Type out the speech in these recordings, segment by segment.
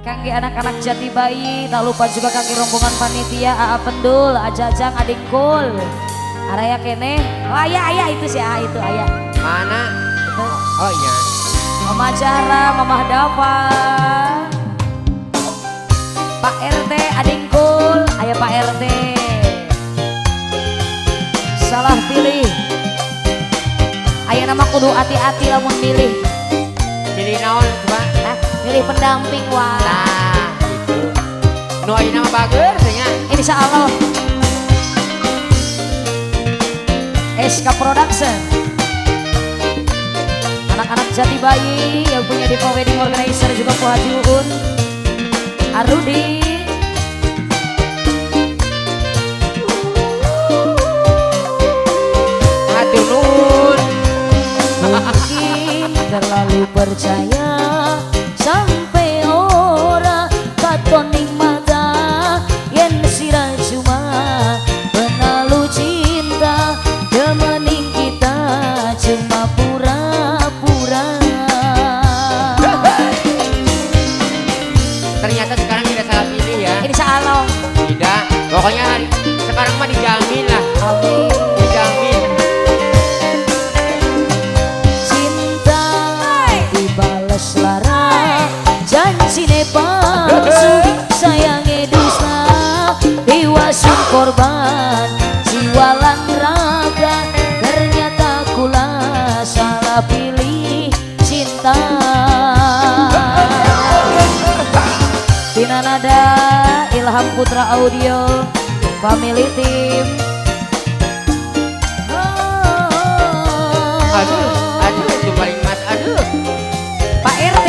Kangge anak-anak Jati Bayi, tak lupa juga kangge rombongan panitia AA Pendul, Ajajang, Adingkul. Araya kene. Oh ayah, ayah itu sih, ah, itu ayah. Mana? Itu. Oh iya. Mama Jara, Mama Dava. Pak RT, Adingkul, ayah Pak RT. Salah pilih. Ayah nama kudu hati-hati lamun milih. Milih naon coba? Hah? Milih pendamping wah. Nah, gitu. Nu ayeuna mah bager nya. Insya Allah. SK Production. Anak-anak Jati Bayi yang punya Diva Wedding Organizer juga Bu Haji Uun. Arudi. Hatur nuhun. Mungkin terlalu percaya sampai ora katon ning mata yen sira cuma penalu cinta demening kita cuma pura-pura. Ternyata sekarang tidak salah pilih ya. Insya Allah. Tidak, pokoknya sekarang mah dijamin lah. Amin. Dijamin. Cinta dibales lara, janjine palsu, sayange dusta, diwasun korban jiwa lan raga, ternyata kula salah pilih cinta. Tina Nada, Ilham Putra Audio, Family Team. Aduh, aduh itu paling mas, aduh. Pak RT.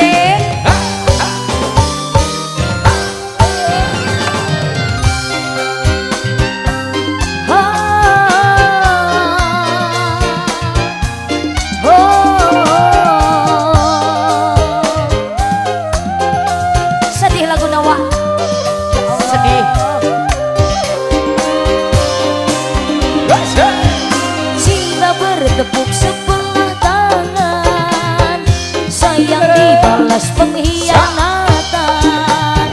Sedih lagu Nawa. Sedih. Cinta bertepuk sebelah tangan, sayang dibalas pengkhianatan.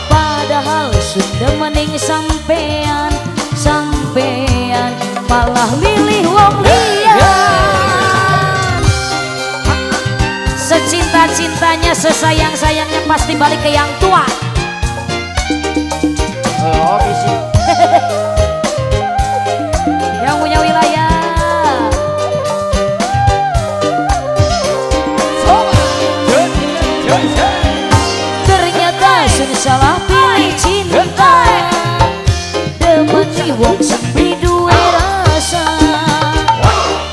Padahal sudah mening sampean, sampean malah milih wong liya. Secinta-cintanya, sesayang-sayangnya pasti balik ke yang tua. Oh, bisi. Yang punya wilayah. Ternyata sudah salah pilih cinta, demeni wong sing duwe rasa.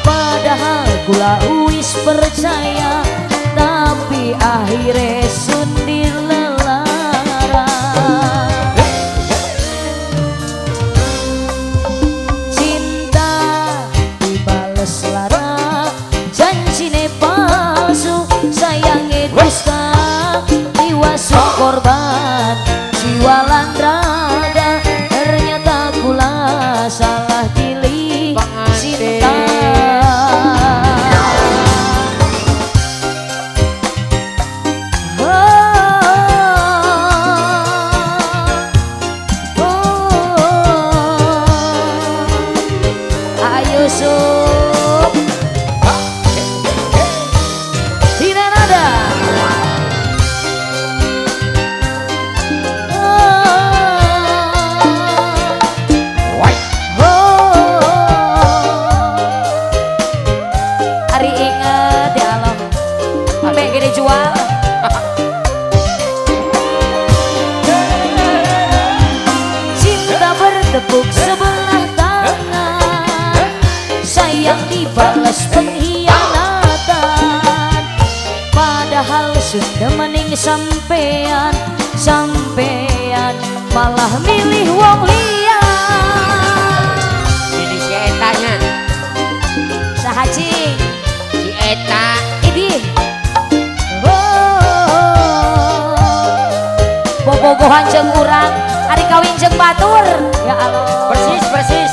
Padahal kula wis percaya, tapi akhirnya sun dilelara. Cinta dibales lara, janjine palsu, sayange dusta, diwasu korban jiwa lan raga, ternyata kula salah pilih cinta. Ayo Yusuf. Tina Nada. Hari inget ya Allah, sampai gede jual. Cinta bertepuk sebelah tangan, sayang dibalas pengkhianatan. Padahal sudah mening sampean, sampean malah milih wong liya. Ini si Eta nya. Saha cing? Si Eta. Idih. Oh. Bobogohan jeung urang, ari kawin jeung batur. Ya Allah. Persis, persis.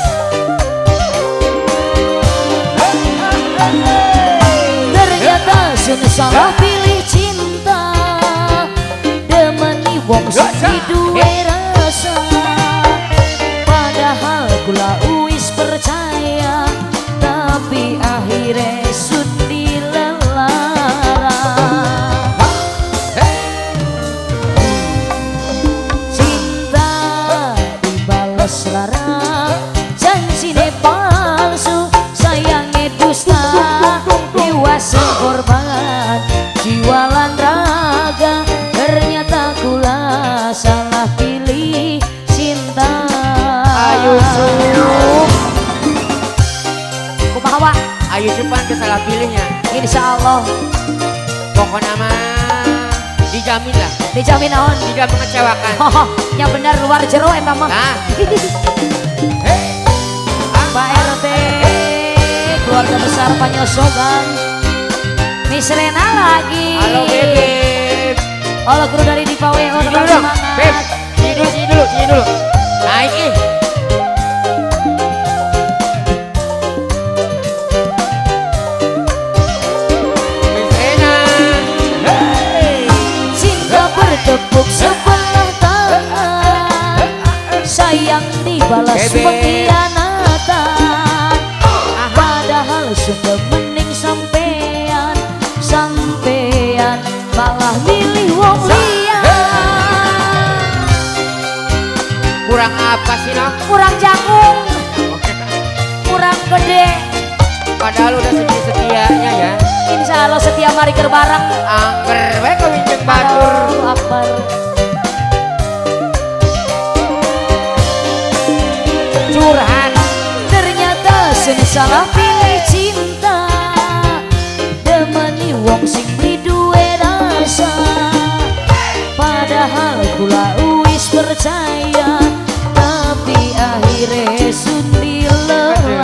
Ternyata sun salah pilih cinta, demeni wong sing duwe rasa. Padahal kula wis percaya, tapi akhirnya sun dilelara. Cinta dibales lara, janjine palsu, sayange dusta, dewasa korban jiwa lan raga. Ternyata kula salah pilih cinta. Ayo sup. Kumaha wa? Ayo supan kesalah pilihnya. Insya Allah. Pokoknya mah dijamin lah. Dijamin naon? Tidak mengecewakan. Oh, yang benar luar jero eta mah. Nah. Pak RT, keluarga besar Panyosogan. Miss Rena lagi. Halo bebek. Halo kru dari Diva WO, tetap semangat. Beb, sini dulu, sini dulu. Naik ih. Miss Rena. Hey. Cinta bertepuk sebelah tangan, sayang dibalas pengkhianatan. Padahal sudah mending sampean, sampean malah milih wong liya. Kurang apa sih nok? Kurang jagung, kurang gede. Padahal udah setia-setianya ya. Insya Allah setia mari keur bareng. Angger we kawinjeng batur. Allahu Akbar. Curhat. Ternyata sing salah pilih cinta, demeni wong sing beli duwe rasa. Padahal kula wis percaya, tapi akhirnya sun dilelara.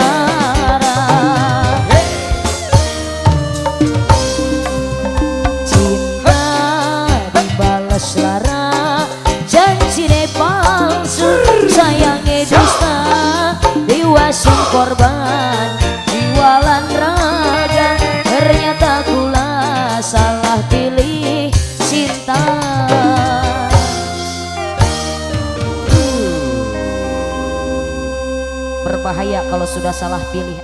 Cinta dibales lara, janjine palsu, sayange dusta, diwasung korban jiwa lan raga. Ternyata kula salah pilih cinta. Berbahaya kalau sudah salah pilih.